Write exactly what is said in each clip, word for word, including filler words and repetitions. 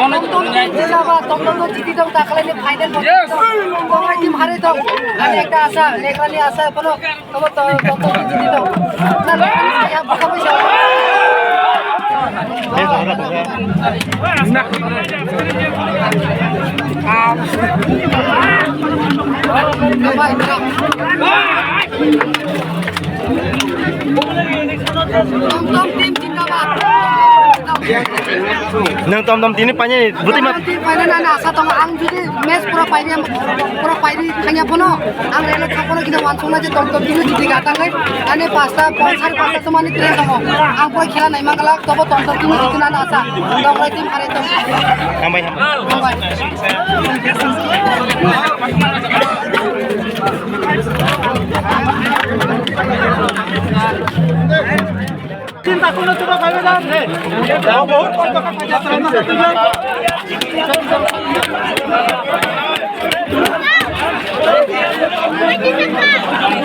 Tomtom team jindabad, Tomtom no jiti tong, dakhwlaini final bo. Yes. Tomtom team hari tong. Ani ekta asa, Legrani asa, bono, tobo to, Tomtom no jiti tong. Na Legrani saya baka bwsa. Tomtom team jindabad. Nwng Tomtom tini painani bwtwi ma. Tomtom team painani ani asa tongo, ang jodi match pura paidi, pura paidi thangya phano, ang relo thangphano kisa wansuknai je Tomtom team jodi gatangwi ani pasta, sari pasta somani train tongo. Ang pura khela naima glak, tobo Tomtom team jodi nani asa. Tonglai team, hari tong. Hambai, hambai. Hambai.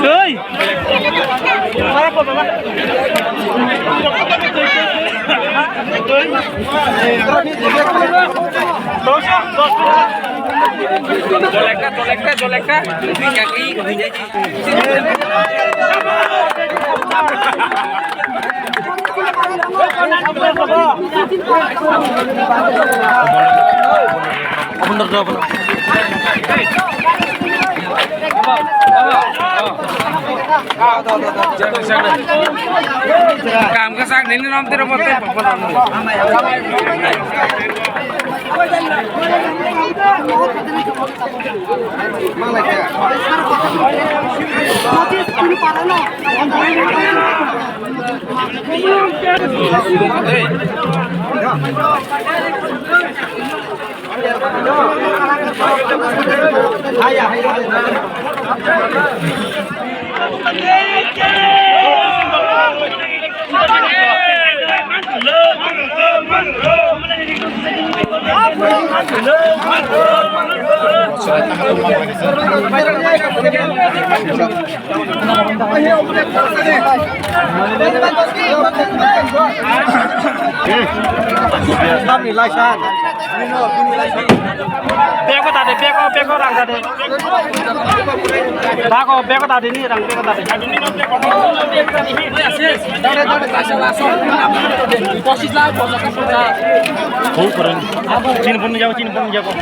Hey! Jol ekta, jol ekta, jol ekta. Kam ka sak nini nom tiro bote. Tamni laisan. Bego dade, bego, bego rang dade. Dago, bego dade ni rang, bego dade. Hou korang. Chini pon jago, chini pon jago.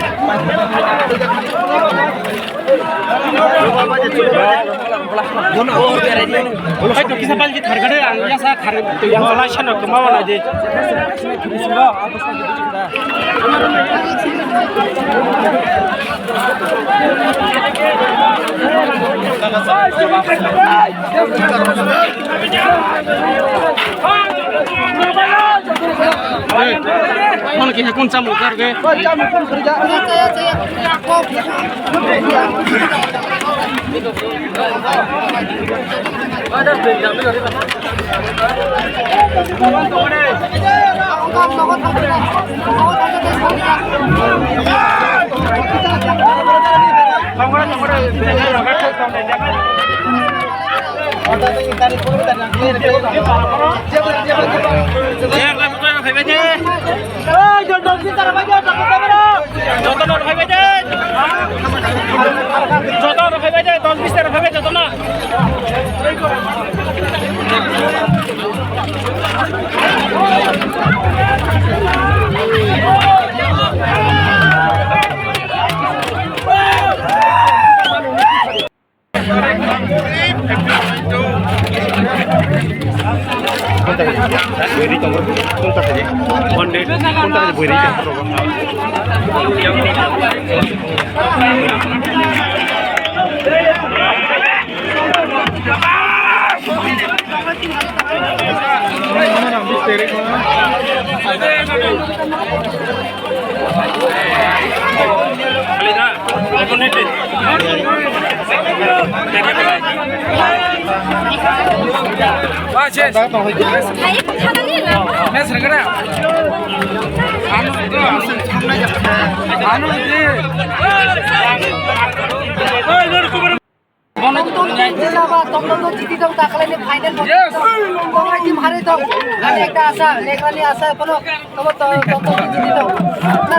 Hai to kisa bal ki thar gade ang ya sa thar yang la shano kama wala je. Hey, kono kisa kun chamung kar ge. Jotono rw phaibai de. Jotono rw phaibai de, dos bis ta rw phaibai jotono. Tomtom jindabad, Tomtom no jiti tong, dakhwlaini final bo. Yes. Tomtom team hari tong. Ani ekta asa, Legrani asa, bono, tobo to, Tomtom no jiti tong. Na,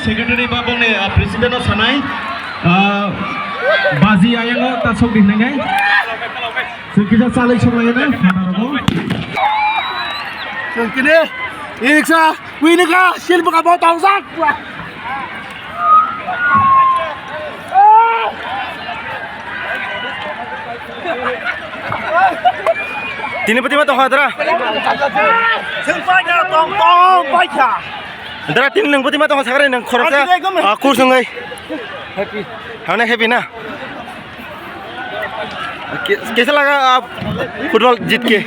Secretary ba bongni, ah, president no sanai, ah, baji ayango ta sok di hinai. Chwng kisa chalai sok lai na, phana rogo. Chwng kini, iriksa, wini ka, sil baka bo tong sak. Tini pati ma tong hadra. Chwng pai ka tong tong pai ka. Dara, tini nwng bwtwi ma tongo sakhe nwng khoroksa, ah, kur swngai. Happy. Hane happy na? Ke-, kaisa laga, ah, football jeet ke?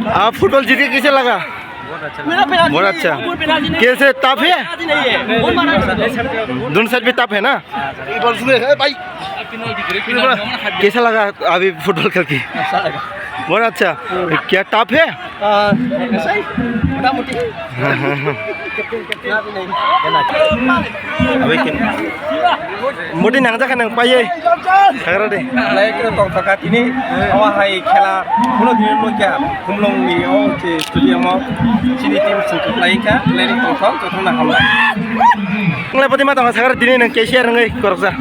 Ah, football jeet ke kaisa laga? बहुत अच्छा। कैसे, टफ है? दोनों साइड भी टफ है ना? कैसा लगा अभी फुटबॉल खेल के? अच्छा लगा। बहुत अच्छा। क्या टफ है? आ, ऐसा ही, मोटा मोटी। अभी किन-, मोटी नंग जाखा नंग पाइए। Sagra de. Lai khe tong thaka tini, o hai khela, kuno din no kya, Khumlong ni o che stadium o, chini team sung khlai kha, lai tong thok, jotono hambai. Nglai pati ma tong sagra tini nang K C R ngai koroksa.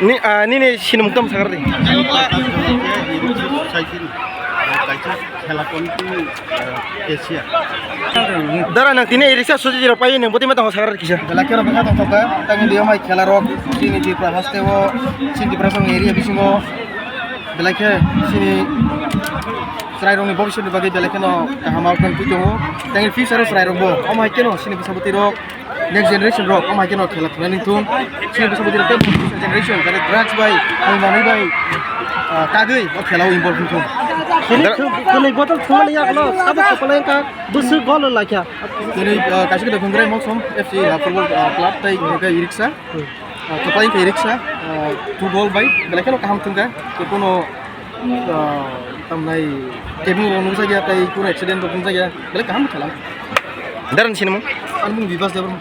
Ni, ah, nini sinimung tam sagra di. Khela committee, eh, K C R. Dara nang tini iriksa suji rok pai nang bwtwi ma tongo sakar kisa. Belai khe rok bwkha tongthok kha, tangni diyo mai khela rok, chini Tripura haste o, chini Tripura song area bisingo, belai khe chini, chwrai rokni bobiswtni bagwi belai kheno kaham outcome twi tongo. Tangni future o chwrai rok bo, omo hai kheno chini bwsa bwtwi rok, next generation rok, omo hai kheno khela thwinani thung. Chini bwsa bwtwi rok tei future generation, jare drugs bai, hai manwi bai, ah, kagwi o khela o involve wngthung. Tini Dara- thung, tini bottle thungmani yakno, sabo kopalai wngkha, bwswk gol o laikha. Tini, ah, kaisa khe Dophingurai Moksom F C, ah, football, ah, club tei hwnkhe iriksa. Ah, kopalai wngkha iriksa, ah, two goal bai, belai kheno kaham thungkha. Tei bono, ah, tamnai kebeng rok nukjakya tei kuno accident rok nukjakya, belai kaham khela. Darani sinimung? Ani mung Bibas Debbarma.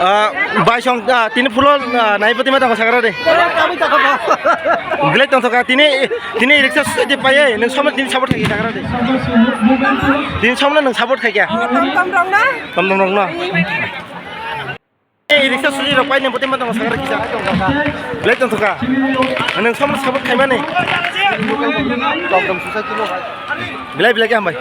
Ah, bai song, ah, tini phulo, ah, nai pati ma tong sagra de. Belai tong thok kha, tini, tini riksa sudi paye, nang somno tini support khai sagra de. Tini somno nang support khai kya? Tom tom rong na? Tom tom rong na. Ei, riksa suji rok pai nang bwtwi ma tongo sakar kisa. Belai tong thok kha. Nang somno support khai mani. Belai belai khe hambai.